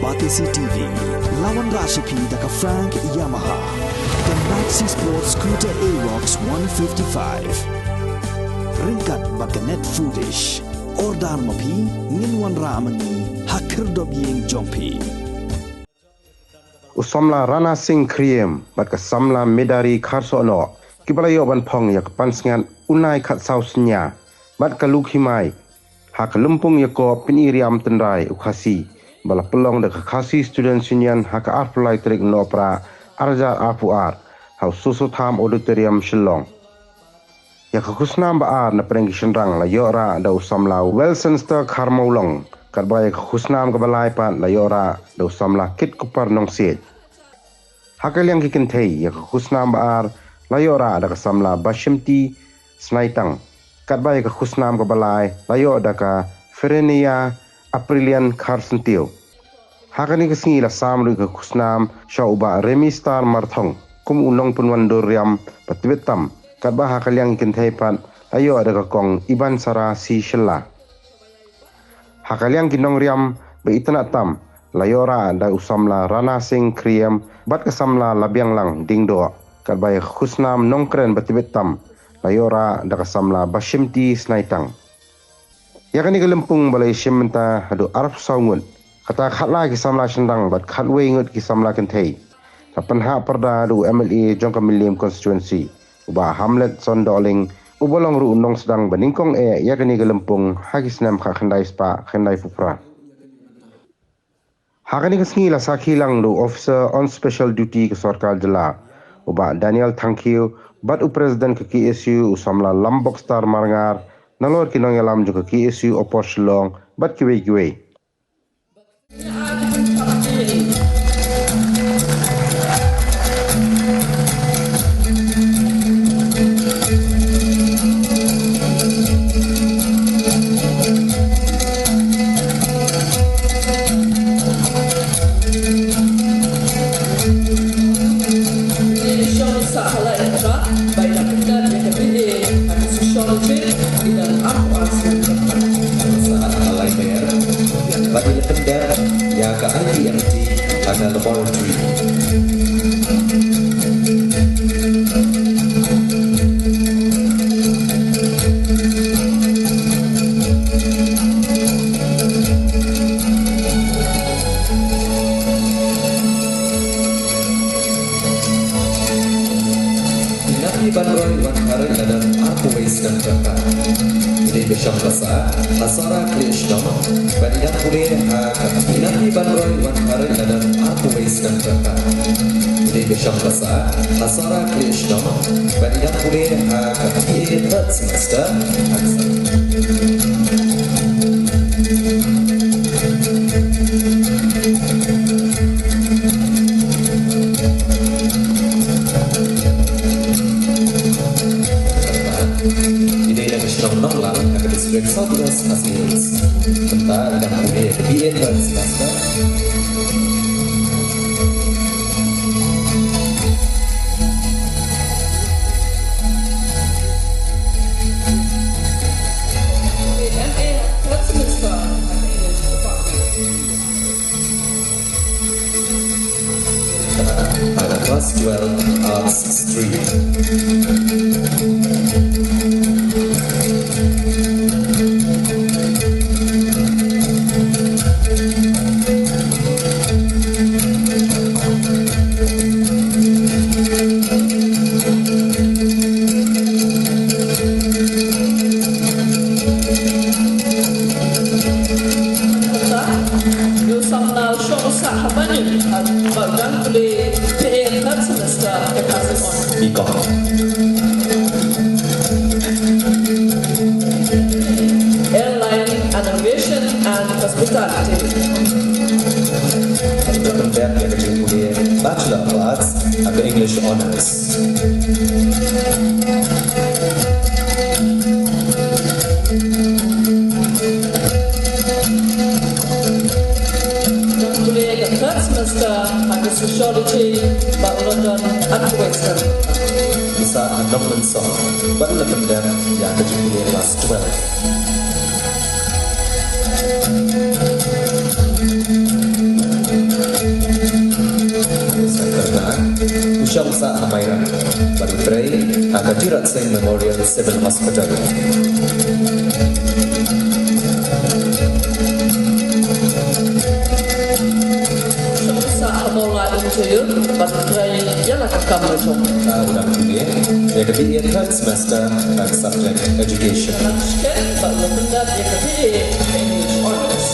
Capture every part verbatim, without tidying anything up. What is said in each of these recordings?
Batesi T V, la wanrah sha phi da ka Frank Yamaha, ka Maxi Sport Scooter Aerox one fifty-five. Ryngkat bad ka Net Foodish. Order ma phi, ngin wanrah ma ngi ha khyrdop ïing jong phi. U samla Rana Singh Khriem bad ka samla Medari Kharsohnoh kiba la ïoh ban phong ïa ka pansngiat Unai Khatsaw Synñia bad ka Lukhimai ha ka lympung ïakob pyni riam tynrai u Khasi ba la pynlong da ka Khasi Students Union ha ka arphew lai tarik Nohprah arhajar arphew ar ha u Soso Tham Auditorium, Shillong. Ïa ka khusnam ba ar na pdeng ki shynrang la ïoh rah da u samla Welsenster Kharmawlong, katba ïa ka khusnam kaba lai pat la ïoh rah da u samla Kitkupar Nongsiej. Ha ka liang ki kynthei, ïa ka khusnam ba ar la ïoh rah da ka samla Bashimti Snaitang, katba ïa ka khusnam kaba lai la ïoh da ka Ferenia Aprilian Kharsyntiew. Ha kane ka sngi la sam ruh ïa ka khusnam sha u Bah Remy Star Marthong kum u nongpynwandur riam ba tbit tam, katba ha ka liang ki kynthei pat la ïoh da ka kong Ibansara C Shylla. Ha ka liang ki nongriam ba itynnad tam la ïoh rah da u samla Rana Singh Khriem bad ka samla Labianglang Diengdoh, katba ïa ka khusnam nongkren ba tbit tam la ïoh rah da ka samla Bashimti Snaitang. Ïa kane ka lympung ba la ïashim bynta haduh arphew saw ngut. Kata khatlai ki samla shynrang bad khatwei ngut ki samla kynthei la pynhap pyrda da u M L A jong ka Mylliem Constituency, u Bah Hamletson Dohling, uba long ruh u nongsdang ba nyngkong eh ïa kane ka lympung ha ki snem khatkhyndai spah khyndaiphew phra. Ha kane ka sngi la sakhi lang da u Officer on Special Duty ka Sorkar Jylla, u Bah Daniel Thangkhiew, bad u President ka K S U, u samla Lambokstar Marngar, nalor ki nongïalam jong ka K S U Upper Shillong bad kiwei kiwei. Ba ïa la pyndep ïa ka I P M T ha ka laboratory. Ïa ki ban roi wan kharoi la don arphew wei snem jong ka. Ïa ki ba shong ka sah ha Sora Khlieh Shnong, bad ïa ki ban roi wan kharoi la don arphew wei snem jong ka. Ïa ki ban roi wan kharoi la don arphew wei snem jong ka. Ïa ki ba shong ka sah ha Sora Khlieh Shnong, bad ïa ki ban roi wan kharoi la don arphew wei snem jong ka. Third semester. Ine na ka shnong Nonglang ha ka district South West Khasi Hills. Mynta ka dang pule ka B A third semester. Class twelve, Arts Stream. Ïa u samla u shong sah ha Banion, ha, ba dang pule third semester ka Khasi Honours. B Com. Airline and Aviation and Hospitality. Bachelor of Arts ha ka English Honours. Dang pule ka third semester ha ka Sociology, ba u la don arphew wei snem. Isa ha Nongmynsong, bad u la pyndep ïa ka jingpule class twelve. Shong sah ha Mairang bad trei ha ka Jirat Singh Memorial Civil Hospital. Shong sah ha Mawlai Umjaiun bad trei ïa la ka kam la jong. Ka u dang B A, ïa ka B A third semester ha ka subject education. Ka la shken bad la pyndep ïa ka B A English Honours.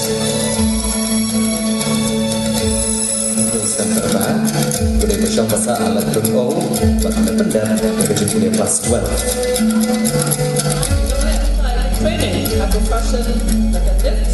Ka dei ka shong ka sah ha Ladrymrew bad ka la pyndep ïa ka jingpule class twelve. Training, a profession like a gift.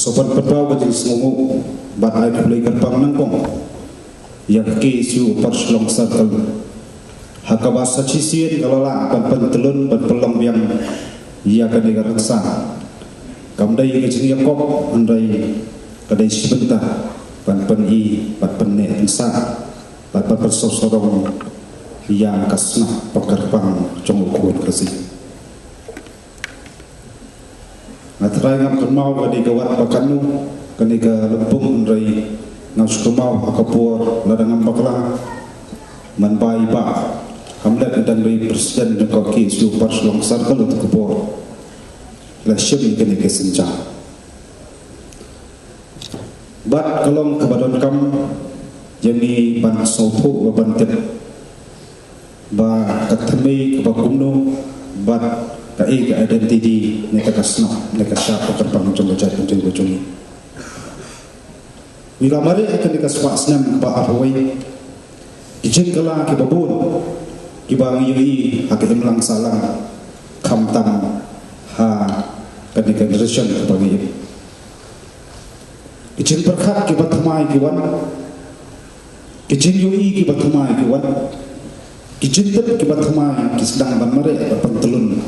Sopan patwa ba jing sngewnguh bad ai khublei kyrpang nangkong ïa ka K S U Upper Shillong Circle ha kaba sa shisien ka la lah ban pyntlun ban pynlong biang ïa kane ka rynsan. Kam dei ka jingïakob hynrei ka dei shi bynta ban pyni bad pynneh pynsah bad ban pynsawsarong ïa ka sngap ba kyrpang jong u khun ka sngi. Nga trai ngam kynmaw kane ka wat ba katno kane ka lympung hynrei nga shu kynmaw ha ka por lada ngam bakla man bai ba Hamlet u dang dei president jong ka K S U Upper Shillong Circle ha ka por la shim ïa kane ka sienjam. Bad ka long kaba donkam ïa ngi ban sngewthuh bad ban tip ba ka thymmei kaba kumno bad kaei ka identity ne ka shnong ne ka shap ka kyrpang jong ka jaitbynriew ka jong ngi. Ngi la mareh ha kane ka spah snem kaba arphew wei ki jingkylla kiba bun kiba ngi ïohi ha ka imlang sahlang khamtam ha kane ka generation kaba ngi im. Ki jingpyrkhat kiba thymmai ki wan, ki jingïohi kiba thymmai ki wan, ki jingtip kiba thymmai ki sdang ban mareh bad pyntlun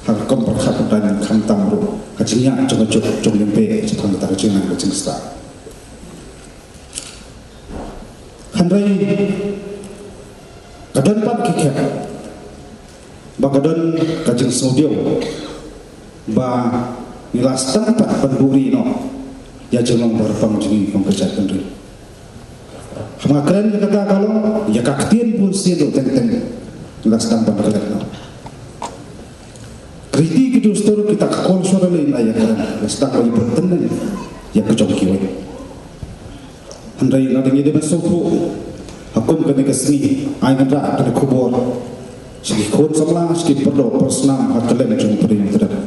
ha ka rukom pyrkhat pyrdain khamtam ruh ha ka jingïaid jong ka juk jong lynti shaphang kata ka jingnang ka jingstad. Hynrei ka don pat ki khep ba ka don ka jingsngewdiaw ba Ngi la sdang pat ban buhrieh noh ïa ka jinglong ba kyrpang jong ngi kum ka jaitbynriew. Haba nga kren ïa kata ka long ïa ka ktien bun sien ruh teng teng ngi la sdang ban klet noh. Ki riti ki dustur kita ka culture lei ngi la ïa kren, la sdang ban ïa pyntynnad ïa ka jong kiwei. Hynrei lada ngi dei ban sngewthuh ha kum kane ka sngi, ai ngan rah kane ka khubor sha ki khun samla, sha ki paralok parasnam ha kylleng jong U Blei U Trai.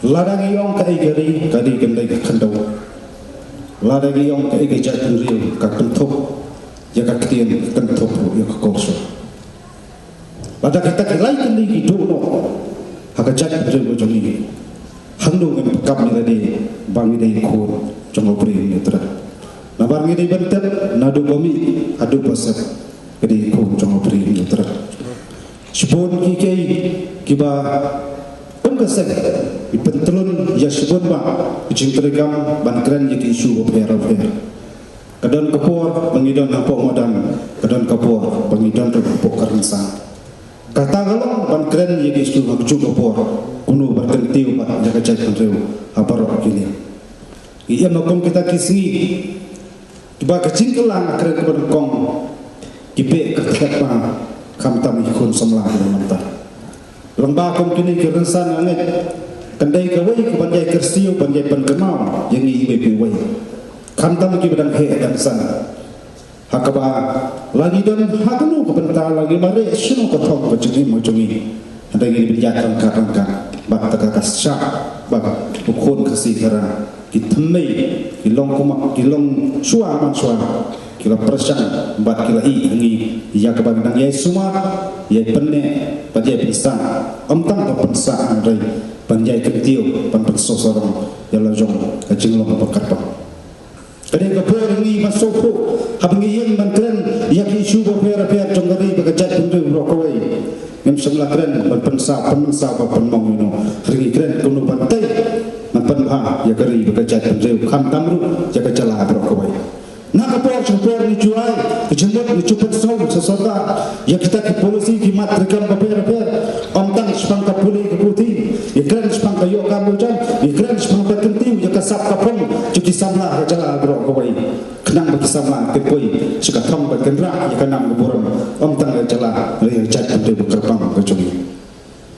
Lada ngi ong kaei ka ri, ka ri kan dei ka khyndew. Lada ngi ong kaei ka jaitbynriew, ka kynthup ïa ka ktien, ka kynthup ruh ïa ka culture. Lada kita ki lai tylli ki duh noh ha ka jaitbynriew ka jong ngi, hangno ngin pyrkhat ïa lade ba ngi dei khun jong U Blei U Trai? Namar ngi dei ban tip naduh ba mih haduh ba sep, ngi dei khun jong U Blei U Trai. Shibun kiei kiei kiba kum ka seng ki pyntlun ïa shibun bah ki jingtreikam ban kren ïa ki issue bapher bapher. Ka don ka por ba ngi don hapoh madan, ka don ka por ba ngi don ruh hapoh ka rynsan. Kata ka long ban kren ïa ki issue ha kajuh ka por, kumno ban kyntiew bad ïa ka jaitbynriew ha baroh ki liang. Ngi ïa ma kum kita ki sngi kiba ka jingkylla, nga kren kaba nyngkong, ki beh kyrteng ba khamtam ki khun samla kiba mynta. Lyngba kum kine ki rynsan, nga ngeit kan dei kawei ka ban ïai kyrsiew, ban ïai pynkynmaw ïa ngi iwei pa iwei, khamtam kiba dang heh dang san. Ha kaba la ngi don ha kano ka bynta, la ngi mareh shano ka thong ka jingim ka jong ngi, hynrei ngi dei ban ïaid ryngkat ryngkat bad kata ka shah ba u khun Khasi Khara, ki thymmei, ki long kumba, ki long shuwa man shuwa, ki la pyrshang bad ki la ïeh ha ngi ïa kaba ngi dang ïai sumar, ïai pynneh bad ïai pynsah. Ym tang ban pynsah hynrei ban ïai kyntiew, ban pynsngewsarong ïa la jong ka jinglong ba kyrpang. Ka dei ka por ngi ban sngewthuh, haba ngi ïeng ban kren ïa ki issue bapher bapher jong ka ri bad ka jaitbynriew baroh kawei, ngim shym la kren ban pynsah, pynmynsaw, ban pynmong ïa no. Hynrei ngi kren kumno ban tei, ban pynbha ïa ka ri bad ka jaitbynriew, khamtam ruh ïa ka jylla baroh kawei. Na ka por sha ka por ngi ju ai ka jingmut, ngi ju pynsngew sha sorkar ïa kita ki policy, ki mat treikam bapher bapher. Ym tang shaphang ka pule ka puthi, ngi kren shaphang ka ïoh kam ïoh jam, ngi kren shaphang ban kyntiew ïa ka sap ka phong jong ki samla ka jylla baroh kawei, khnang ba ki samla kin poi sha ka thong ban kynrah ïa ka nam ka burom, ym tang ka jylla, ka ri, ka jaitbynriew ba kyrpang ka jong ngi.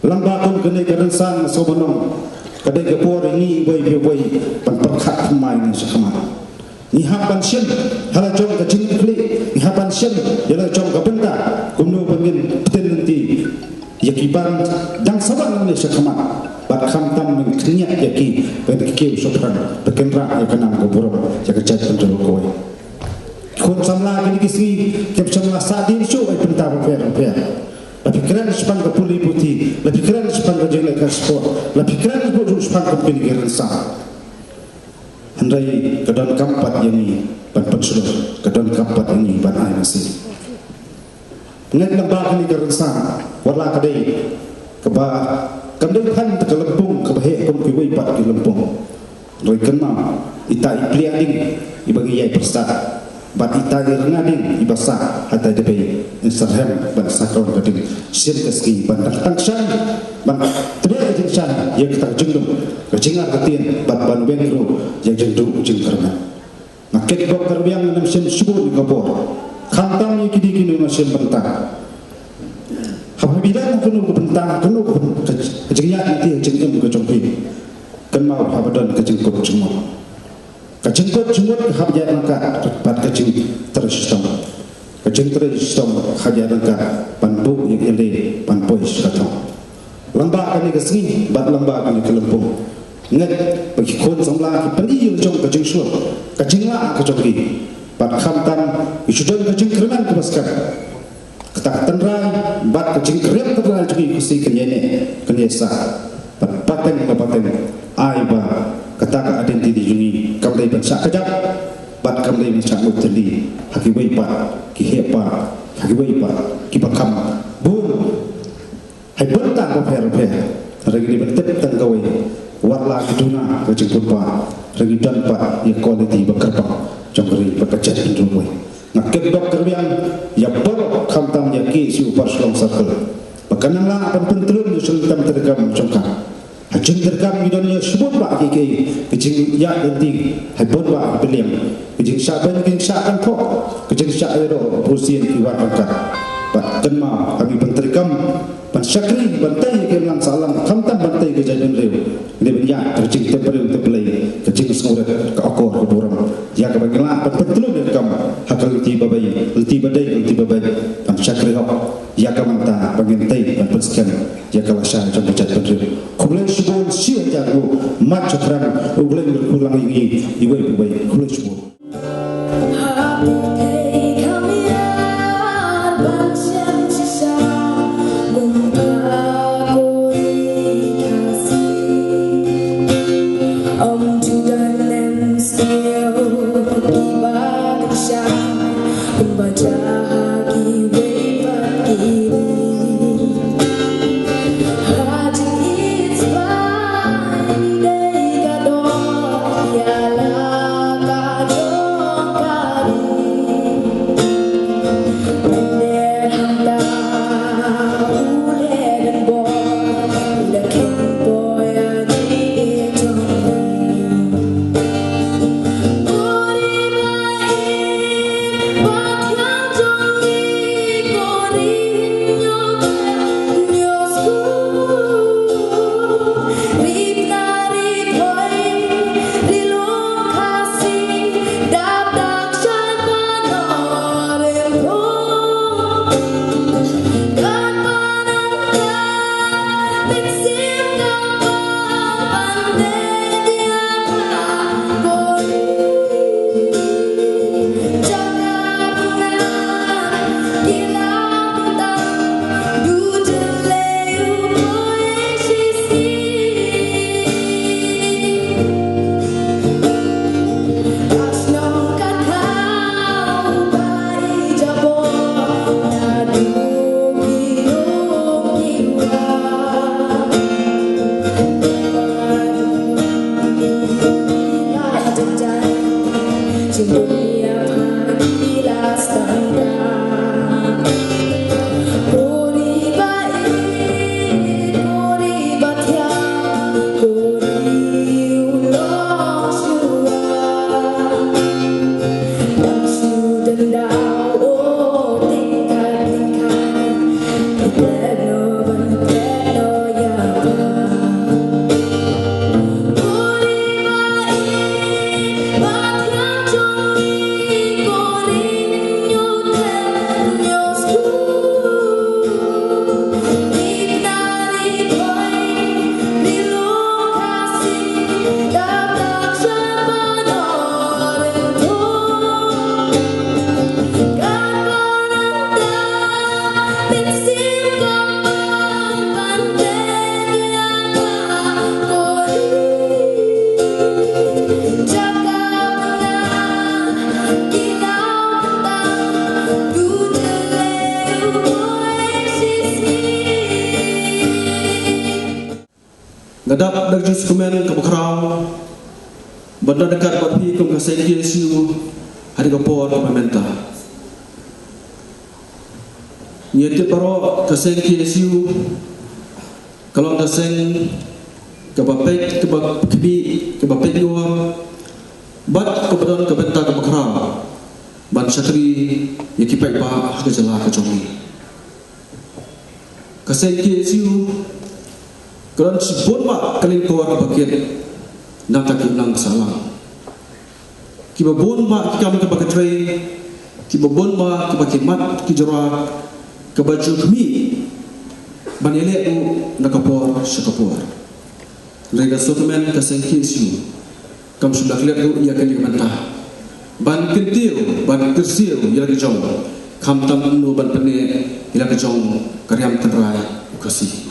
Lyngba kum kane ka rynsan, nga sngewbha ban ong, ka dei ka por ïa ngi iwei pa iwei ban pyrkhat thymmai ngi shakhmat. Ngi hap ban shim ha la jong ka jingkitkhlieh, ngi hap ban shim ïa la jong ka bynta kumno ba ngin pynlynti ïa ki ban dang sa wan nangne shakhmat, bad khamtam ban khynñiat ïa ki ban kiew shaphrang, ban kynrah ïa ka nam ka burom, ïa ka jaitbynriew kawei. Khun samla, kine ki sngi kim shym la sahdien shuh ïa ki bynta bapher bapher. La phi kren shaphang ka pule puthi, la phi kren shaphang ka jingleh ka sport, la phi kren shaphang kum kine ki rynsan. Hynrei ka donkam pat ïa ngi ban pynshlur, ka donkam pat ïa ngi ban ai message. Ngeit lyngba kane ka rynsan, wat la ka dei kaba, kam dei tang ka lympung kaba heh kum kiwei pat ki lympung. Hynrei kynmaw, ita i pliang ding iba ngi ïai pyrsad, bad ita i rnga ding iba sah ha ita i dbei, in sa rhem bad sa kawang ka ding sien ka sngi ban dang tang shan, ban trei ka jingshan ïa kata ka jingdum, ka jingar ka ktien, bad ban weng ruh ïa ka jingduh jingkyrmen. Nga kit bok ka rwiang, ngam shim shibun ka bor, khamtam ïa kine kine nga shim bynta. Haba phi don ha kano ka bynta, kano ka byn-, ka, ka jingïaid lynti, ka jingim ka jong phi, kynmaw haba don ka jingkut jingmut. Ka jingkut jingmut ka hap ïaid ryngkat bad ka jingtrei shitom. Ka jingtrei shitom ka hap ïaid ryngkat ban buh ïa ka ïaleh ban poi sha ka thong. Lyngba kane ka sngi bad lyngba kane ka lympung, ngeit ba ki khun samla ki pyni ïa la jong ka jingshlur, ka jinglah ka jong ki. Bad khamtam ki shu don ka jingkyrmen kaba skhem. Kata ka tynrai bad ka jingkyrmen tynrai jong ki, ka sngi kan ïaineh, kan ïaisah. Bad pateng ba pateng, ai ba kata ka identity jong ngi kam dei ban shah kjat, bad kam dei ban shah mut tylli ha kiwei pat ki heh pat, ha kiwei pat kiba kham bun ha ki bynta bapher bapher. Hynrei ngi dei ban tip tang kawei, wat la ki duna ka jingpynbha, hynrei ngi don pat ïa ka quality ba kyrpang jong ka ri bad ka jaitbynriew kawei. Nga kit bok ka rwiang ïa baroh, khamtam ïa ka KSU Upper Shillong Circle, ba kan nang lah ban pyntlun ïa ka jingtreikam jong ka. Ha jingtreikam ngi don ïa shibun bah ki, ki, ki jingïaid lynti ha bun bah ki pyrthei. Ki jingshah beiñ, ki jingshah kynthoh, ki jingshah ïaroh, bunsien ki war ryngkat. Bad kynmaw, ha ki ban treikam, ban shakri, ban tei ki imlang sahlang, khamtam ban tei ki jaitbynriew. Ngi ban ïaid ka jingtip briew tip Blei, ka jingsngewrit, ka akor ka burom. Ïa kaba ngi lah ban pyntlun ïa ka kam ha ka lynti ba beit, lynti ba dei, lynti ba beit, ban shakri hok ïa ka mynta ba ngin tei ban pynskhem ïa ka lashai jong ka jaitbynriew. Khublei shibun, shi hajar nguh, mat shaphrang, U Blei un kyrkhu lang ïa ngi iwei pa iwei. Khublei shibun. Nga dap da ka jingsngewkmen kaba khraw ban don ryngkat bad phi kum ka seng K S U ha kane ka por kaba mynta. Ngi tip baroh ka seng K S U ka long ka seng kaba peit, kaba khmih, kaba peit nongwei bad kaba don ka bynta kaba khraw ban shakri ïa ki paidbah ha ka jylla ka jong ngi. Ka seng K S U ka don shibun bah ka lyngkor kaba kit na ka imlang sahlang. Kiba bun bah ki kam kiba ki trei, kiba bun bah kiba ki mat ki jura, kaba ju khmih ban ïaleh ruh na ka por sha ka por. Hynrei ka sngewkmen ka seng K S U kam shym la klet ruh ïa kane ka bynta ban kyntiew, ban kyrsiew ïa la ka jong, khamtam kumno ban pynneh ïa la ka jong ka riam tynrai u Khasi.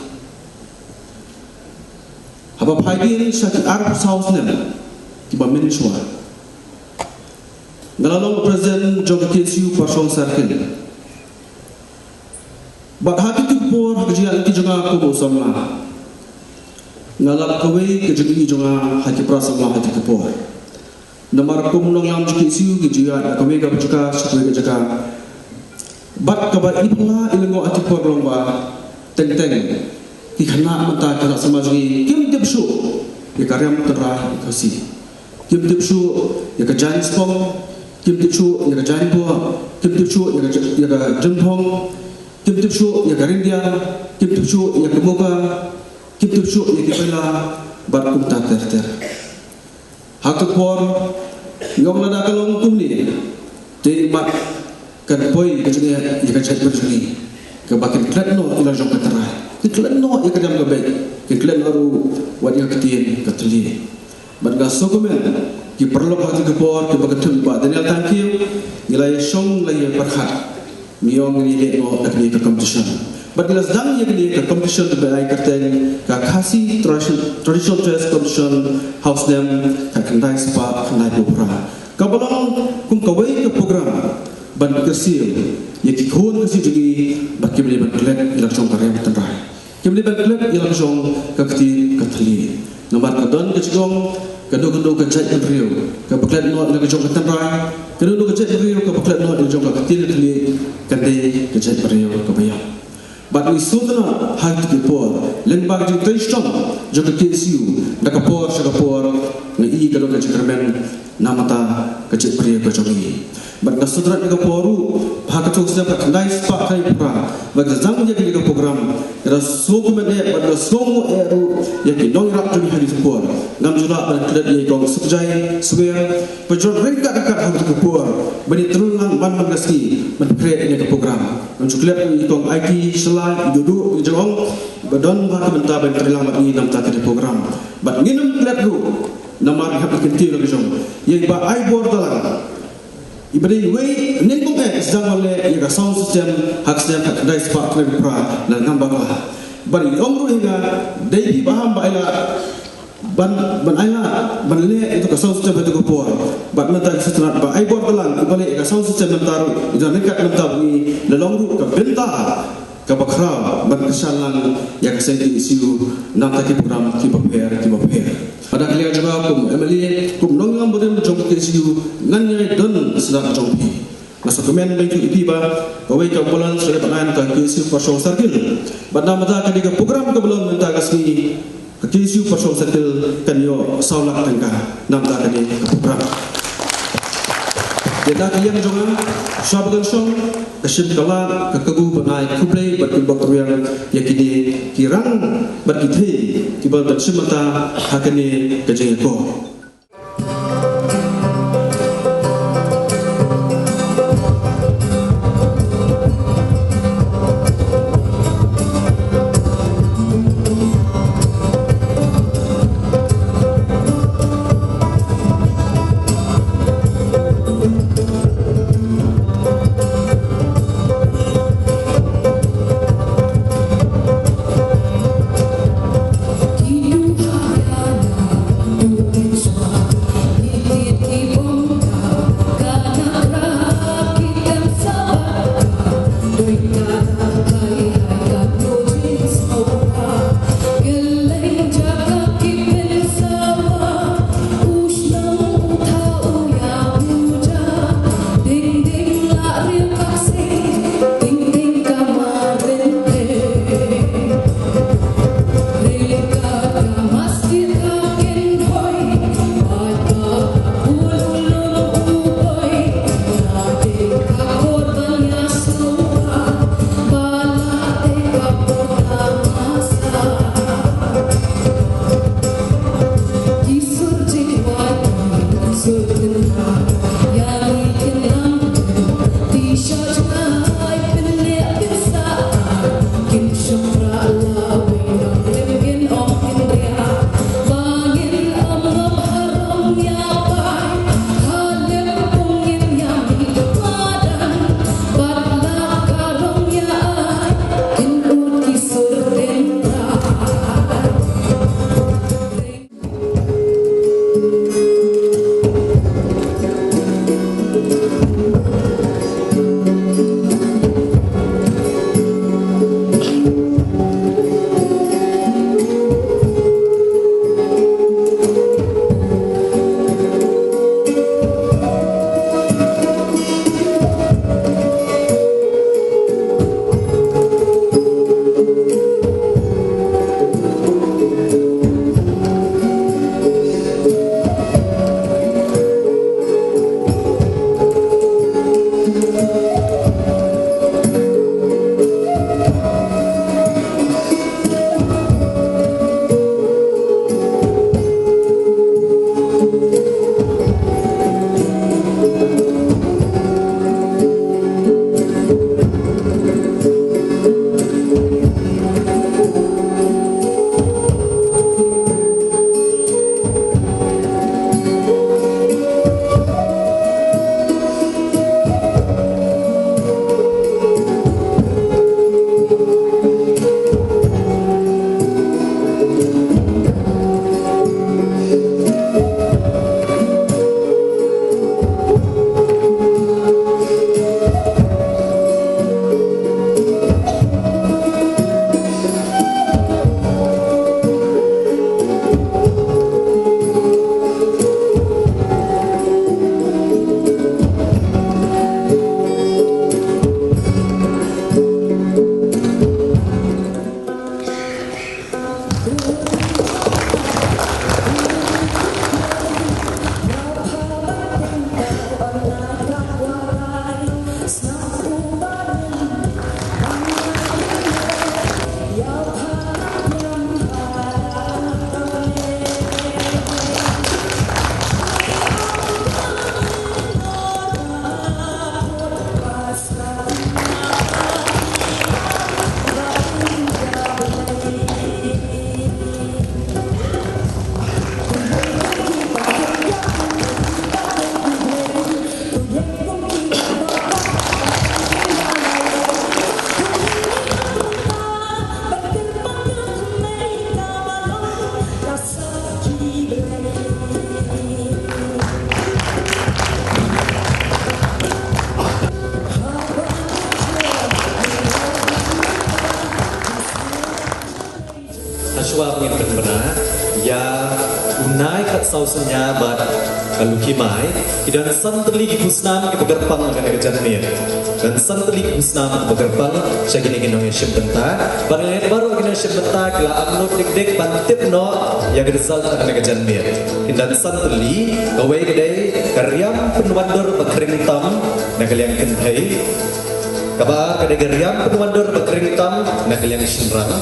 Haba phai dien sha ki arphew saw snem kiba mynshuwa, nga la long president jong ka K S U Pyrshong Circle. Bad ha kito ki por, ha ka jingïaid lynti jong nga kum u samla, nga lap kawei ka jingïohi jong nga ha ki para samla ha kito ki por. Namar kum u nongïalam jong ka K S U ngi ju ïaid na kawei ka jaka sha kawei ka jaka. Bad kaba i phylla i lyngngoh ha kito ki por long ba teng teng Ki khynnah mynta ki khynnah samla jong ngi kim tip shuh ïa ka riam tynrai Khasi. Kim tip shuh ïa ka jaiñspong, kim tip shuh ïa ka jaiñbua, kim tip shuh ïa ka j-, ïa ka jingphong, kim tip shuh ïa ka ryndia, kim tip shuh ïa ka muka, kim tip shuh ïa ki paila, bad kumta ter ter. Ha ka por, ïong lada ka long kumne, te mat kan poi ka jingeh ïa ka jaitbynriew jong ngi, kaba kin klet noh ïa la jong ka tynrai, kin klet noh ïa ka riam ka beit, kin klet noh ruh wat ïa ka ktien ka thylliej. Bad nga sngewkmen ki paralok ha kane ka por kiba kynthup ïa Bah Daniel Thangkhiew, ngi la ïa shong la ïa pyrkhat. Ngi ong ngin ïa leh noh ïa kane ka competition. Bad ngi la sdang ïa kane ka competition kaba ai kyrteng ka Khasi Tradition-, Traditional Dress Competition ha u snem khatkhyndai spah khyndaiphew phra. Kaba long kum kawei ka program ban kyrsiew ïa ki khun Khasi jong ngi ba kim dei ban klet ïa la jong ka riam tynrai. Kim dei ban klet ïa la ka jong ka ktien ka thylliej. Namar ka don ka jingong, kano kano ka jaitbynriew kaba klet noh ïa la ka jong ka tynrai, kano kano ka jaitbynriew kaba klet noh ïa la jong ka ktien ka thylliej, kan dei ka jaitbynriew kaba ïap. Bad ngi sngewtynnat ha kito ki por, lyngba ka jingtrei shitom jong ka K S U, na ka por sha ka por, nga i ka don ka jingkyrmen na ka bynta ka jaitbynriew ka jong ngi. Bad nga sngewtynnat ïa ka por ruh, ha ka snem khatkhyndai spah khyndaiphew phra, ba ngi sdang ïa kane ka program, ngi la sngewkmen eh, bad ngi la sngewnguh eh ruh ïa ki nongïarap jong ngi ha kito ki por. Ngam ju lah ban klet ïa i Kong Sukjai Swer, ba ju ryngkat ryngkat ha kito ki por ban ïatreilang man man ka sngi ban pynkhreh ïa kane ka program. Ngam ju klet ïa i Kong Aiki Shylla, i Dudu, i jong, ba don bha ka bynta ban ïatreilang bad ngi na ka bynta kane ka program. Bad ngin ym klet ruh namar ngi hap ban kyntiew la ka jong ïa i Bah Aibor Dalang, iba dei iwei nyngkong eh sdang ban leh ïa ka sound system ha ka snem khatkhyndai spah khyndaiphew phra, la ngam bakla. Bad i ong ruh ïa nga, dei phi ba ham ba ai lad ban, ban ai lad ban leh ïa ka sound system ha kito ki por. Bad mynta ngi sngewtynnat Bah Aibor Dalang, iba leh ïa ka sound system mynta ruh, i don ryngkat mynta bad ngi, la long ruh ka bynta kaba khraw ban kyrshan lang ïa ka seng K S U na ka bynta ki program kiba pher kiba pher. Lada ka liang jong nga kum M L A, kum nongïalam barim jong ka K S U, ngan ïai don sdang jong phi. Nga sngewkmen ban ïathuh ïa phi ba kawei ka ambulance la dep ban ai na ka K S U Pyrshong Circle. Bad na ka bynta kane ka program kaba long mynta ka sngi, ka K S U Pyrshong Circle kan ïoh saw lak tyngka na ka bynta kane ka program. Te da ka liang jong nga, shuwa ba kan shong, ka shim ka lad, ka kabu ban ai khublei bad kynboh kyrwiang ïa kine ki rang bad ki thei kiba la dep shim bynta ha kane ka jingïakop. Shuwa ba ngin pynbna ïa u Nai Khatsaw Synñia bad ka Lucky Mai, ki don san tylli ki khusnam kiba kyrpang ha kane ka janmiet. Don san tylli ki khusnam kiba kyrpang sha kine ki nongïashim bynta. Bad nga ngeit baroh ki nongïashim bynta ki la angnud dik dik ban tip noh ïa ka result ha kane ka janmiet. Ki don san tylli, kawei ka dei ka riam pynwandur ba khring tam na ka liang kynthei. Kaba ar ka dei ka riam pynwandur ba khring tam na ka liang shynrang.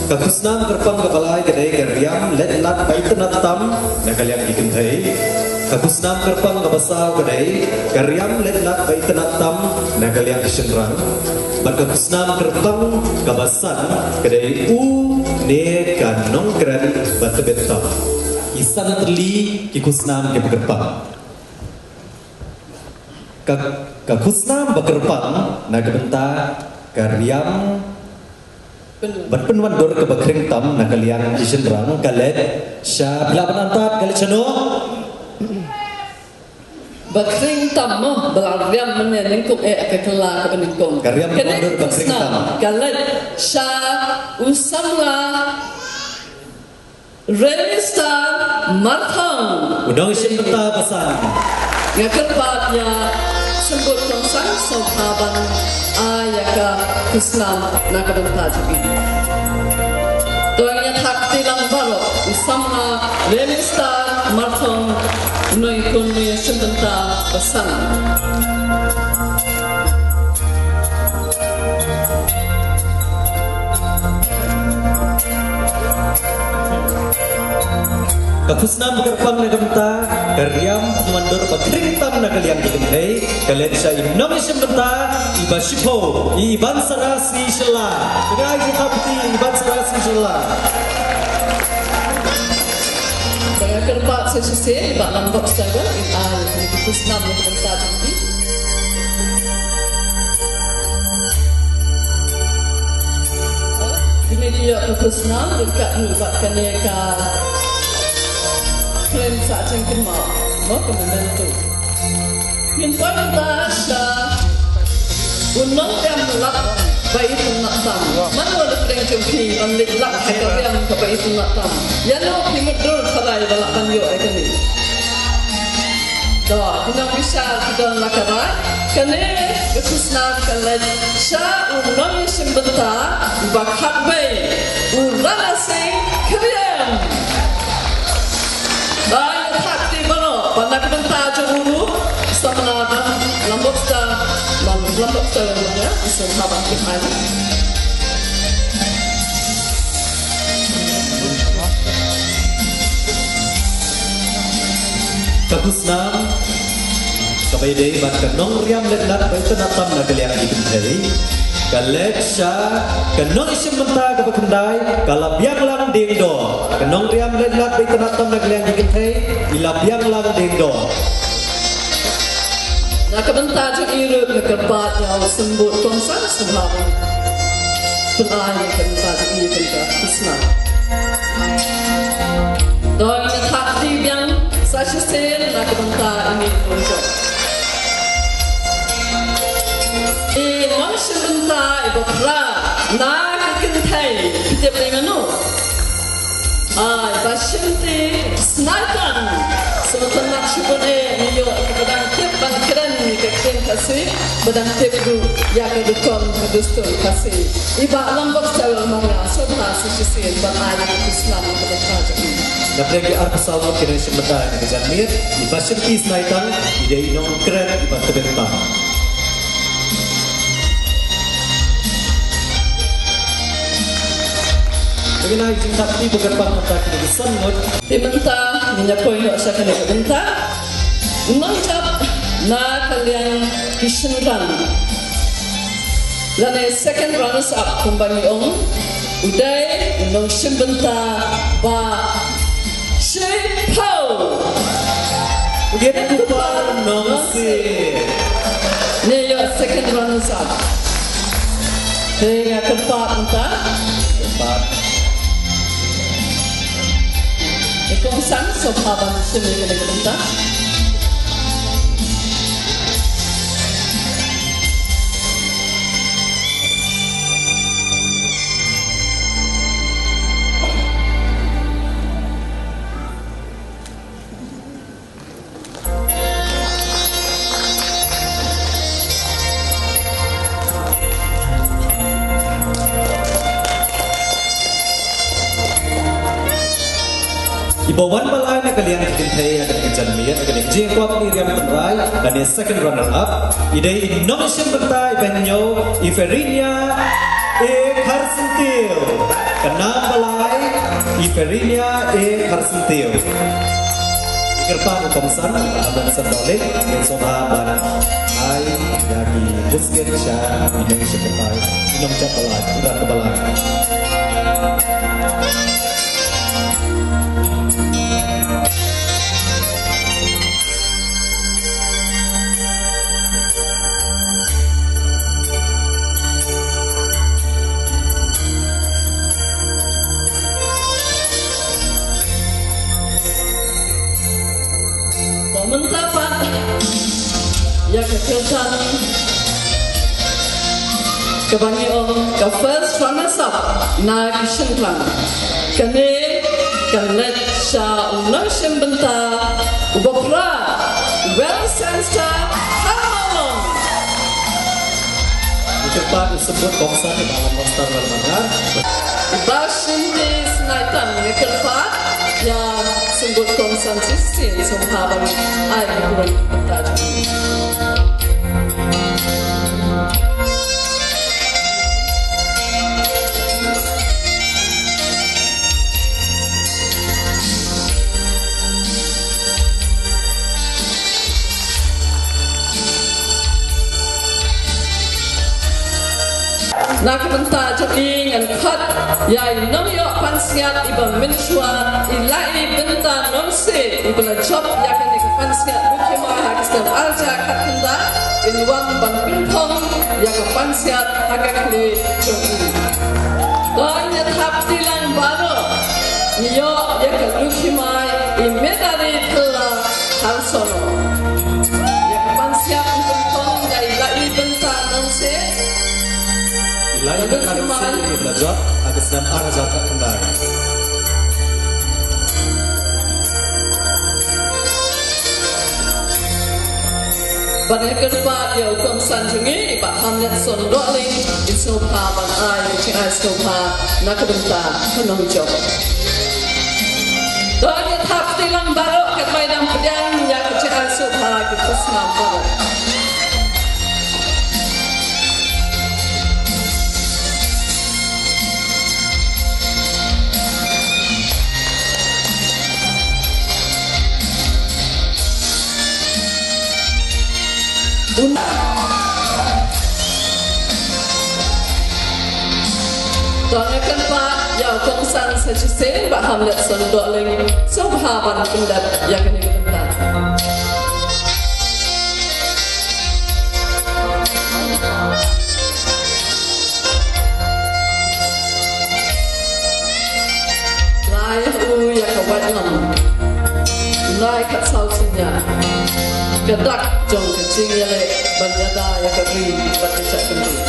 Ka khusnam kyrpang kaba lai ka dei ka riam leit lad ba itynnad tam na ka liang ki kynthei. Ka khusnam kyrpang kaba saw ka dei ka riam leit lad ba itynnad tam na ka liang ki shynrang. Bad ka khusnam kyrpang kaba san ka dei u ne ka nongkren ba tbit tam. Ki san tylli ki khusnam kiba kyrpang. Ka, ka khusnam ba kyrpang na ka bynta ka riam bad pynwandur kaba khring tam na ka liang ki shynrang ka leit sha, phi lah ban antad, ka leit shano? Ba khring tam mo, ba la riam mynne nyngkong eh ka kylla kaba nyngkong. Ka riam pynwandur ba khring tam. Ka leit sha u samla Remy Star Marthong. U nongïashim bynta ba san. Nga kyrpad ïa Symbud Kongsan sngewbha ban ai ïa ka khusnam na ka bynta jong i. To ngin ïa thak kti lang baroh u samla Remy Star Marthong, u nongïashim bynta ba san. Ka khusnam ba kyrpang na ka bynta ka riam pynwandur ba khring tam na ka liang ki kynthei, ka leit sha i nongïashim bynta iba shiphew, i Ibansara C Shylla. Ka ngai ki thap kti, i Ibansara C Shylla. Te nga kyrpad sa shisien i Bah Lambox Taiwan, in ai ïa ki khusnam na ka bynta jong ki. Kine ki ïoh ka khusnam ryngkat ruh bad kane ka kren sah jingkynmaw, mo, ka memento. Ngin poi mynta sha u nongriam lad ba itynnad tam. Mano la pdeng jong phi ban leit lad ha ka riam kaba itynnad tam? Ïano phi mutdur tharai ba lah ban ïoh ïa kane? To, ki nongbishar ki don la ka rai. Kane ka khusnam ka leit sha u nongïashim bynta uba khatwei, u Rana Singh Khyriem. Ba ïa thak kti baroh, ba na ka bynta jong u ruh, samla Lambox Star, Lam-, Lambox Star, ïa, sngewbha ban kynmaw. Ka khusnam kaba ïadei bad ka nongriam leit lad ba itynnad tam na ka liang ki kynthei ka leit sha ka nongïashim bynta kaba khyndai, ka Labianglang Diengdoh. Ka nongriam leit lad ba itynnad tam na ka liang ki kynthei, i Labianglang Diengdoh. Na ka bynta jong i ruh nga kyrpad ïa u Symbud Kongsan sngewbha ban pynai na ka bynta jong i ïa kane ka khusnam. To ngin ïa thak kti biang sa shisien na ka bynta ine i nongjop. I nongshim bynta iba phra na ka kynthei, phi tip dei mano? Ai, Bah Shimti Snaitang. Sngewtynnat shibun eh, ngi ïoh kiba dang tip ban kren ïa ka ktien Khasi, ba dang tip ruh ïa ka rukom ka dustur Khasi. I Bah Lambox Taiwan Mawngah, sngewbha sa shisien ban ai ïa ka khusnam ka bynta jong i. Na pdeng ki arphew saw ngut ki nongshim bynta ha kane ka janmiet, i Bah Shimti Snaitang i dei i nongkren iba tbit tam. Te ngin ai jingthap kti ba kyrpang mynta kine ki san ngut. Te mynta ngin ïa poi noh sha kane ka bynta. U nongjop na ka liang ki shynrang lane second runners up kumba ngi ong, u dei u nongshim bynta ba shiphew. Nongsiej. Nongsiej. Ngi ïoh second runners up. Te nga kyrpad mynta. Kyrpad. Te kongsan sngewbha ban shim ïa kane ka bynta. Iba wan ba lai na ka liang ki kynthei ha kane ka janmiet, ha kane ka jingïakop kynriam tynrai, lane second runner up, i dei i nongshim bynta iba hynñiew, i Ferinia A Kharsyntiew. Ka nam ba lai, i Ferinia A Kharsyntiew. Kyrpad u kongsan, Benson Dohling, ngin sngewbha ban ai ïa ki buskit sha i nongshim bynta, i nongjop ba lai, i ran ba lai. Mynta pat ïa ka kyrdan kaba ngi ong ka first runners up na ki shynrang. Kane ka leit sha u nongshim bynta uba phra, Well Sangster Kharmawlong. Ngi kyrpad u symbud kongsan, i Bah Lamkongsan Lalmangar. Bah Shyngti Snightam, ngi kyrpad ïa u symbud kongsan shisien sngewbha ban ai ki burom bynta jong ngi. Na ka bynta jong ngi ngan khot ïa i nongïoh pansngiat iba mynshuwa, i Laibyntang Nongsiej, iba la jop ïa kane ka pansngiat Lukhiamai ha ka snem ar hajar khatkhyndai, in wan ban pynphong ïa ka pansngiat ha ka khlieh jong ngi. To ngin ïa thap kti lang baroh, ngi ïoh ïa ka Lukhiamai, i Medari Phylla Kharsono. Ïa ka pansngiat ngi pynphong ïa i Laibyntang Nongsiej. I Laibyntang Nongsiej, iba la jop ha ka snem ar hajar khatkhyndai. Bad ngi kyrpad ïa u kongsan jong ngi, i Bah Hamletson Dohling, in sngewbha ban ai ka jingai sngewbha na ka bynta ka nongjop. To ngin ïa thap kti lang baroh, katba ngi dang pdiang ïa ka jingai sngewbha ki khusnam baroh. To ngin kyrpad ïa u kongsan sa shisien, Bah Hamletson Dohling, sngewbha ban pyndep ïa kane ka bynta. Lai u ïa ka waitlam. Lai khatsaw synñia. Ka dak jong ka jingïaleh ban ïada ïa ka ri bad ka jaitbynriew.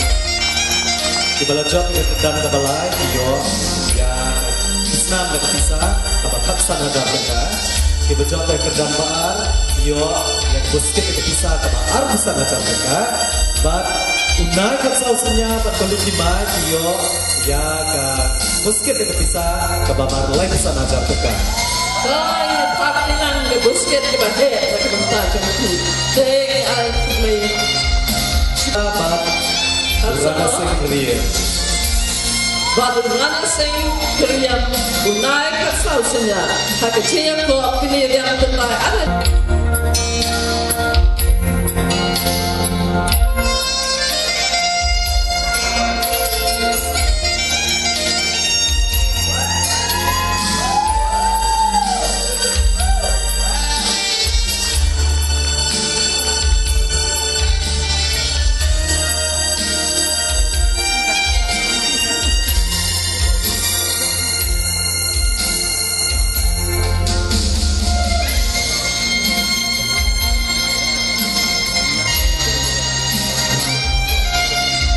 Kiba la jop ïa ka kyrdan kaba lai ki ïoh ïa ka snam da ka pisa kaba khatsan hajar tyngka. Kiba jop ïa ka kyrdan ba ar ki ïoh ïa ka buskit ïa ka pisa kaba arphew san hajar tyngka. Bad u nai khatsaw synñia bad ka Lukhiamai ki ïoh ïa ka buskit ïa ka pisa kaba mar laiphew san hajar tyngka. Ai, pat ilang ka buskit kaba heh na ka bynta jong ki. Te ai khublei. Bad Ranasing Kyriem. Bad Ranasing Kyriem, u nai khatsaw synñia ha ka jingïakob kynriam tynrai.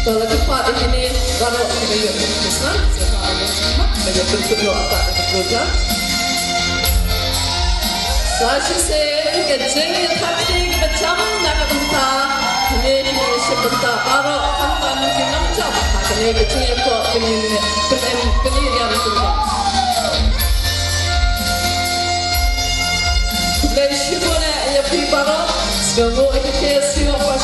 To la kyrpad ïa kine baroh kiba ïoh ïa ka khusnam, sngewbha ïa ka khmat, ba ïa pynput noh ïa ka program. Sa shisien ka jingïathap kti kaba jam na ka bynta kine ki nongshim bynta baroh, khamtam ki nongjop ha kane ka jingïakob kine, kine, kine ki nongshim bynta. Ka nguh ïa ka K S U of